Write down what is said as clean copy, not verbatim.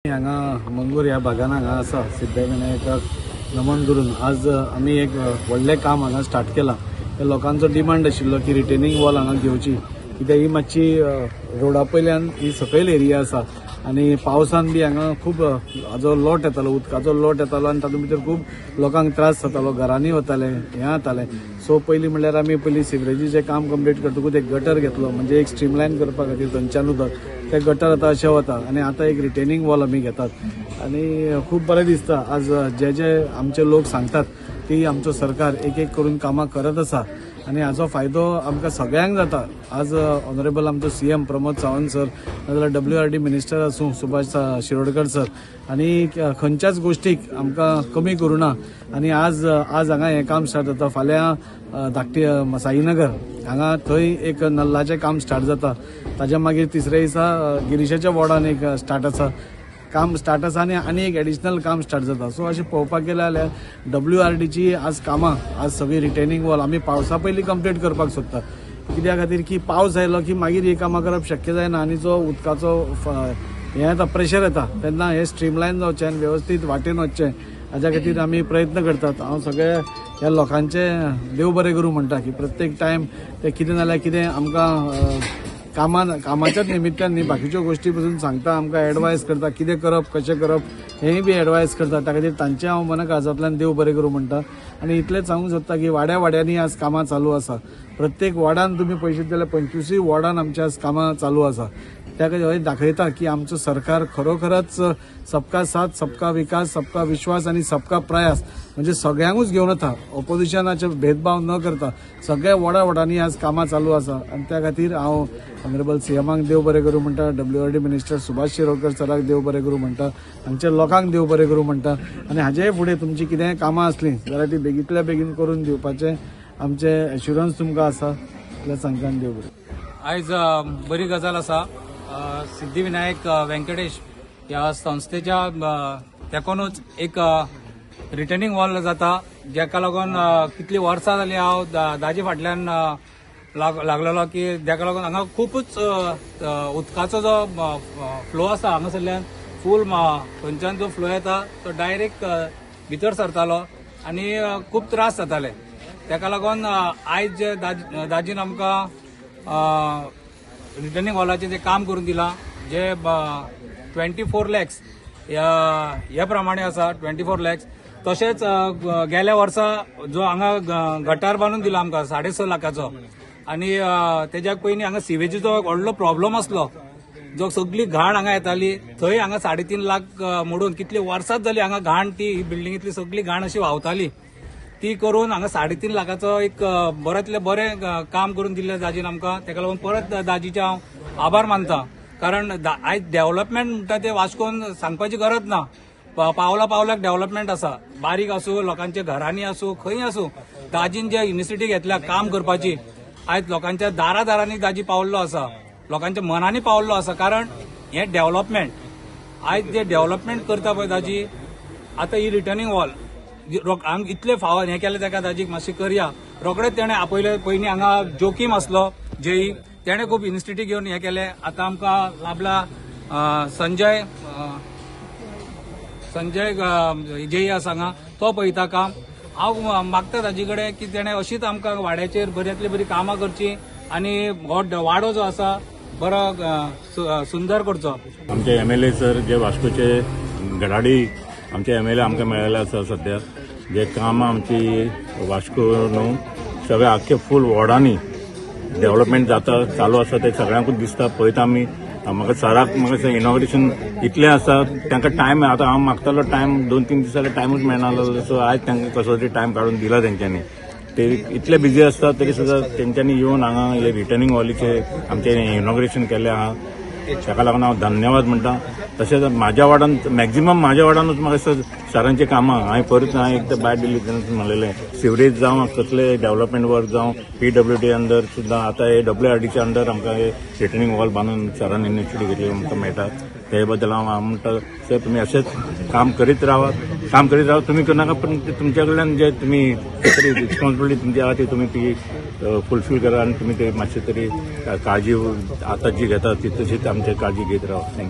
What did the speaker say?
हांगा मंगूर ह्या भागान हांगा आसा सिद्धविनायकाक नमन करून आज आमी एक व्हडलें काम हांगा स्टार्ट केलां. लोकांचो डिमांड आशिल्लो की रिटेनिंग वॉल हांगा घेवची, कित्याक ही मातशी रोडा पयल्यान ही सकयल एरिया आसा आनी पावसान बी हांगा खूब हाजो लोट येतालो, उदकाचो लोट येतालो आनी तातूंत भितर खूब लोकांक त्रास जातालो, घरांनी वताले, हें जातालें. सो पयलीं म्हणल्यार आमी पयलीं सिवरेजीचें काम कंप्लीट करतकूच एक गटर घेतलो, म्हणजे एक स्ट्रीमलायन करपा खातीर थंयच्यान उदक तें गटर आतां अशें वता आनी आतां एक रिटेनिंग वॉल आमी घेतात आनी खूब बरें दिसता. आज जे जे आमचे लोक सांगतात ती आमचो सरकार एक एक करून कामां करत आसा आनी हाजो फायदो आमकां सगळ्यांक जाता. आज ऑनरेबल आमचो CM Pramod Sawant sir, नाजाल्यार WRD minister आसूं सुभाष शिरोडकर सर, आनी खंयच्याच गोश्टीक आमकां कमी करूं ना. आनी आज आज हांगा हें काम स्टार्ट जाता, फाल्यां धाकटी साईनगर हांगा थंय एक नल्लाचें काम स्टार्ट जाता, ताज्या मागीर तिसऱ्या दिसा गिरीशाच्या वॉर्डान एक स्टार्ट आसा, काम स्टार्ट आसा आनी आनी एक एडिशनल काम स्टार्ट जाता. सो अशें पळोवपाक गेलें जाल्यार WRDची आज कामां आज सगळीं रिटेनिंग वॉल आमी पावसा पयलीं कंप्लीट करपाक सोदता, कित्या खातीर की पावस आयलो की मागीर ही कामां करप शक्य जायना आनी जो उदकाचो हें येता, प्रेशर येता, तेन्ना हें स्ट्रीमलायन जावचें आनी वेवस्थीत वाटेन वचचें हाज्या खातीर आमी प्रयत्न करतात. हांव सगळे ह्या लोकांचें देव बरें करूं म्हणटा की प्रत्येक टायम ते कितें नाल्यार कितें आमकां कामाच्याच निमित्तान न्ही बाकीच्यो गोश्टी पसून सांगता, आमकां एडवायस करता कितें करप कशें करप हेंय बी एडवायस करता. त्या खातीर तांचें हांव मना काळजांतल्यान देव बरें करूं म्हणटा. आनी इतलेंच सांगूंक सोदता की वाड्या वाड्यांनी आज कामां चालू आसा, प्रत्येक वॉर्डान तुमी पळयशीत जाल्यार 25 वॉर्डान आमच्या आज कामां चालू आसा. त्या खातीर हें दाखयता की आमचो सरकार खरोखरच सबका साथ, सबका विकास, सबका विश्वास आनी सबका प्रयास, म्हणजे सगळ्यांकूच घेवन वता, ऑपोजिशनाचे भेदभाव न करता सगळ्या वॉर्डा वॉर्डांनी आज कामां चालू आसा. आनी त्या खातीर हांव ऑनरेबल CMांक देव बरें करूं म्हणटा, WRD minister Subhash Shirodkar सराक देव बरें करूं म्हणटा, हांगच्या लोकांक देव बरें करूं म्हणटा. आनी हाजेय फुडें तुमची कितेंय कामां आसलीं जाल्यार ती बेगींतल्या बेगीन करून दिवपाचें आमचें एश्युरन्स तुमकां आसा, इतलें सांगता. देव बरें. आयज बरी गजाल आसा, सिद्धविनायक व्यंकटेश ह्या संस्थेच्या तेकोनूच एक रिटर्निंग वॉल जाता, जेका लागून कितली वर्सां जाली हांव दाजी फाटल्यान लागलेलो की तेका लागून हांगा खुबूच उदकाचो जो फ्लो आसा हांगासरल्यान फूल थंयच्यान जो फ्लो येता तो डायरेक्ट भितर सरतालो आनी खूब त्रास जाताले. तेका लागून आयज जे दाजीन आमकां रिटर्निंग वॉलाचें जे काम करून दिलां, जे 24 लॅक्स ह्या प्रमाणे आसा, 24 लॅक्स. तशेंच गेल्या वर्सा जो हांगा गटार बांदून दिला आमकां 6.5 लाखाचो, आनी तेज्या पयलीं हांगा सिवेजीचो व्हडलो प्रॉब्लम आसलो, जो सगळी घाण हांगा येताली, थंय हांगा 3.5 लाख मोडून कितली वर्सांच जाली हांगा घाण, ती बिल्डिंगेंतली सगळी घाण अशी व्हांवताली, ती करून हांगा 3.5 लाखाचो एक बऱ्यांतलें बरें काम करून दिल्लें दाजीन आमकां. तेका लागून परत दाजीचें हांव आभार मानता, कारण आयज डेव्हलपमेंट म्हणटा तें वास्कोन सांगपाची गरज ना, पावला पावलाक डेव्हलपमेंट आसा, बारीक आसूं, लोकांच्या घरांनी आसूं, खंय आसूं, दाजीन जे इनिशिएटीव घेतल्या काम करपाची, आयज लोकांच्या दारा दारांनी दाजी पावल्लो आसा, लोकांच्या मनांनी पावल्लो आसा. कारण हें डेव्हलपमेंट आयज जे डेव्हलपमेंट करता पळय दाजी, आतां ही रिटर्निंग वॉल आमकां इतले फावो हें केलें तेका दाजीक मातशें करया, रोखडेच तेणें आपयलें. पयलीं हांगा जोकीम आसलो जेई, तेणें खूब इनिशिएटीव घेवन हें केलें. आतां आमकां लाभला संजय जेई आसा हांगा, तो पळयता काम. हांव मागता ताजे कडेन की तेणें अशीच आमकां वाड्याचेर बऱ्यांतली बरी कामां करची आनी हो वाडो जो आसा बरो सुंदर करचो. आमचे MLA sir जे वास्कोचे गडाडी आमचे MLA आमकां मेळ्ळेले आसा सद्या, जे कामां आमची वास्को न्हू सगळे आख्खे फूल वॉर्डांनी डेव्हलपमेंट जाता चालू आसा, ते सगळ्यांकूच दिसता पळयता आमी. म्हाका सराक म्हाका इनॉग्रेशन इतलें आसा, तांकां टायम आतां हांव मागतालो टायम 2-3 दिसांनी टायमूच मेळनासलो, सो आयज तांकां कसो तरी टायम काडून दिला तेंच्यांनी. ते इतले बिजी आसता तरी सुद्दां तेंच्यांनी येवन हांगा हे रिटर्निंग वॉलीचे आमचें इनॉग्रेशन केलें आहा, ताका लागून हांव धन्यवाद म्हणटा. तशेंच म्हाज्या वार्डान मॅक्झिमम म्हाज्या वार्डानूच म्हाका सरांची कामां हांवें परत हांवें एकदां बायट दिली तेन्ना म्हणलेलें, सिवरेज जावं कसले डेव्हलपमेंट वर्क जावं PWD under सुद्दां आतां हे WRDच्या अंडर आमकां हे रिटर्निंग वॉल बांदून सरान इनिशिएटीव घेतली आमकां मेळटा. ते बद्दल हांव म्हणटा सर तुमी अशेंच काम करीत रावात, काम करीत रावात, तुमी करनाका पण तुमच्या कडल्यान जे तुमी रिस्पॉन्सिबिलिटी तुमची आहा ती तुमी ती फुलफील करा आनी तुमी ते मातशे तरी काळजी आतां जी घेता ती तशीच आमची काळजी घेत रावा. Thank you.